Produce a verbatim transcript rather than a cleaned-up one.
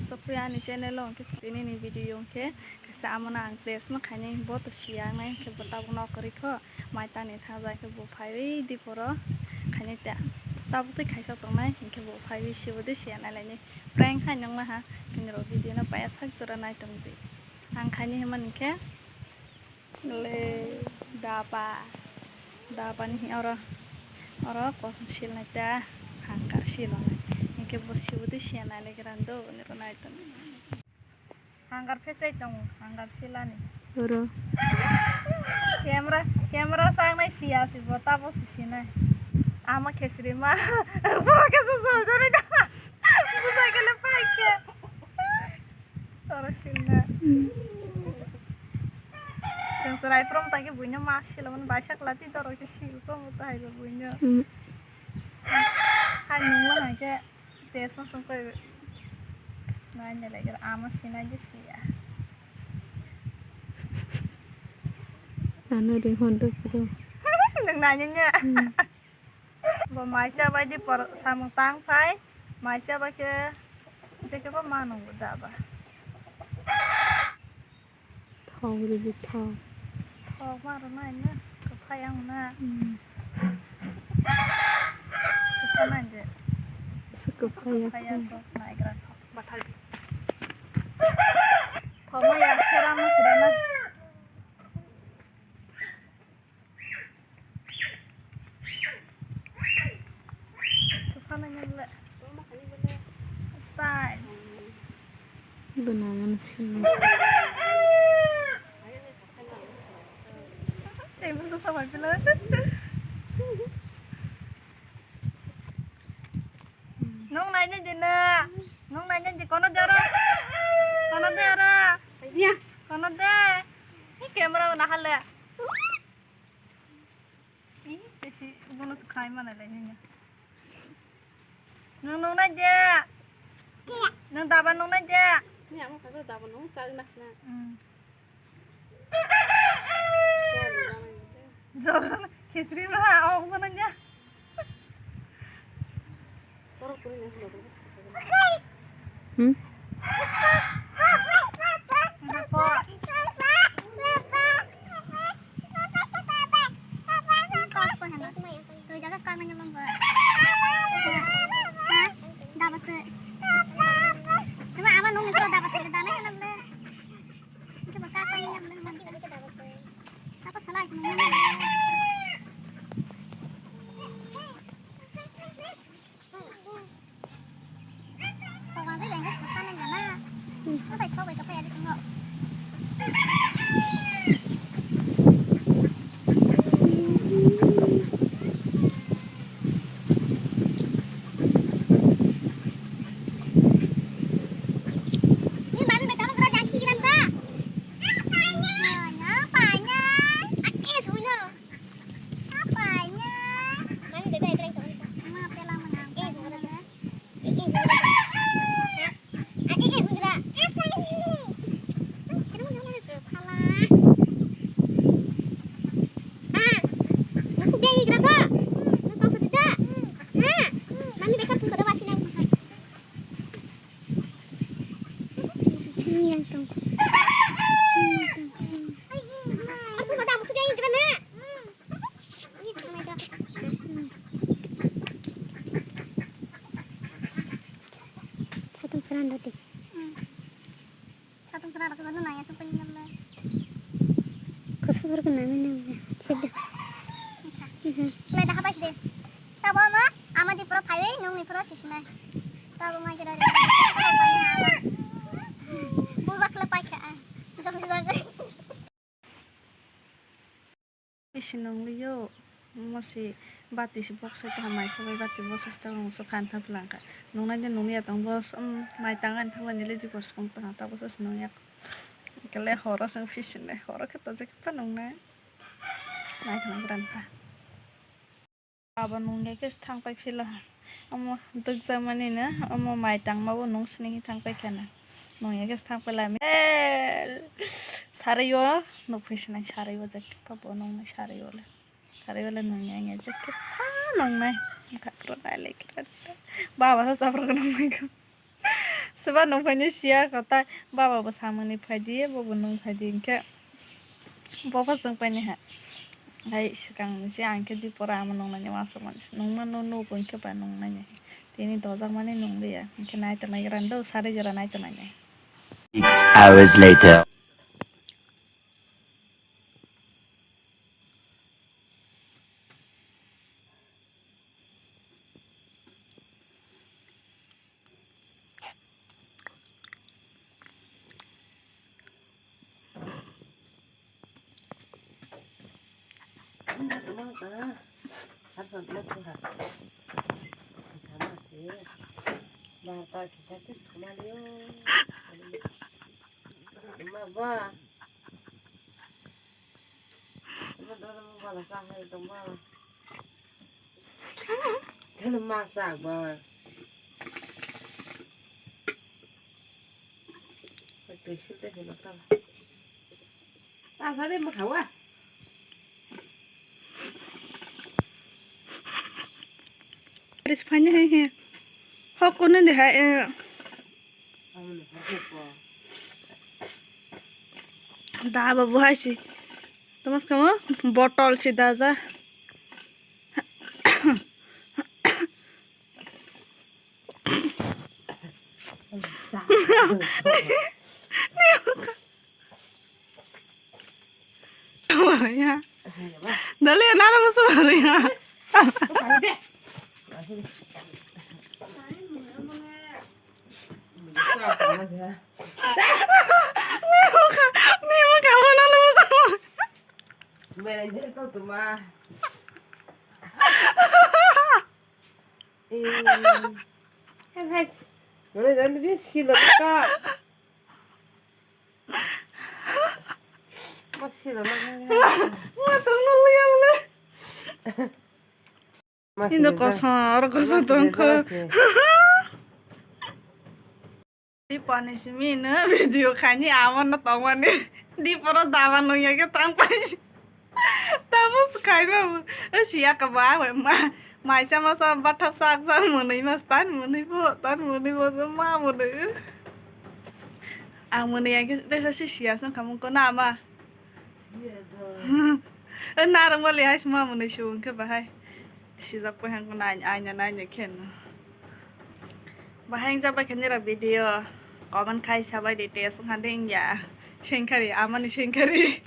Sokphi ani channel o hwnkhe tini ni video hwnkhe kaisa amano ang dress ma khainai bo to siya nai hwnkhe bo tabuk nok kwrwi kho mai tani thang jai khe bo phaiwi di phoro khainai ta tabuk twi khaisa tongnai hwnkhe bo phaiwi sibo de siya nai lainai prank khai nang naha kiniro video no paya sak jora nai tong di ang khainai hwnmani khe. Le daba, daba ni oro, oro kosom silnai ta, hangkar silonai. Hingke bo sibo de siya nai le gran do, ni ro nai tong. Hangkar phesai tongo, hangkar silani. Oro. Camera, camera sangnai siya si bo, tabo si sinai. Ama khesri ma, boro kesa sol jani da. Busa kele pai khe. Oro silna. Hmm. Chwng chwrai prom ta khe buino ma silamani baisa kwlati doro khe sil prom ta hai bo buino. Hmm. Hai nungma hai khe tei song song koi nai ne lai ama sinai je siya. Ano ring hon do puro. Nung nai nya. Hmm. Bo maisa bai di por samung tang phai, maisa bai khe je khe bo mano bo da ba. Thok ridi thok. Thok ma rw nai na, kwphai ang na. Hmm. Kwpha nai je. Asa kwphai ya. Kwphai ya thok nai gra thok. Bathal di. Thok ma ya sera ma sera na. Style. Bwna mano sini. Table to samai pila. Nung nai nai dina. Nung nai nai di kono dara. Kono dara. Kono de. Ni camera na hale. Ih, tesi bono se khai mana lai nini. Nung nung nai je. Nung daba nung nai je. Ni amo kagro daba nung chari nasna. Hmm. Jor jor khesri ma ha ok jana nya. Hmm? Satung pran dati. Satung pran rok no naya satung nyamle. Kosa buruk nami nami. Sida. Lai daha pai sida. Tabo ma ama di pro phaiwi nung ni pro sisinai. Tabo ma kira. Bulak le pai kha. Jog jog. Bisi nungliyo, omo si bati si boksai tongkha, maisa bai bati boksai tongkha, mungsa khan thang phlangkha. Nungnai de nungya tong boss, um, mai tang ani thang mani le jibor song tongkha, ta boss nungya. Kele horo song fish ne, horo khe to je khe pa nungnai. Mai thang gran ta. Abo nungya khe thang pai phila. Omo dukjakmani no, omo mai tangma bo nung sini thang pai khana. Nungya khe thang pai lami. Sario nukphai sinai sario jak pa bo nungnai sario le. Sario le nungya nge jak pa nungnai. Khakro nai le kra. Baba sa saprok nungnai ko. Ba nung phaini siya kota, baba bo samani phaidi, bo bo nung phaidi, hinkhe bo pha chwng paini ha. Hai swkang ni se ang khe di pora amo nung nani wansuk mani se. Nung ma nung nugo hinkhe ba nung nani. Tini dojak mani nung liya. Hinkhe nai tongnai gra do, sari jora nai tongnai. Six hours later. Barta kisa tis thumaliyo. Ma ba. Ima dada mo bala sa hai tong ba. Kana ma sa ba. Pai tei sil tei hino ta. Ta sa de ma khawa. Ris phani hai he. Hok kono de hai. Da babu hai si. Tamas kamo botol si daja. Dale nana musu ya. Ni muka, ni muka mana lu sama. Manager kau tu mah. Eh. Kan hai. Mana jangan dia sila ka. Masih lama. Matang nulu ya boleh. Indo kosong, oro kosong tongkho. Dipani simi no video khani amo no tongmani. Diporo daba nungya khe tangpai. Tamo swkhaima bo. O siya ka ba ma, maisa masa bathak sak sak mwnwi mas tan mwnwi bo, tan mwnwi bo ma mwnwi. Ang mwnwi ya khe tesa si siya song khamung ko na ma. Narwng bali hai sima mwnwi su wngkhe bahai sijak pai hang nai aina naina khe no. Bahai wngjabai khe nira video comment khai sabai de test wngkha de wngya sengkari amani sengkari.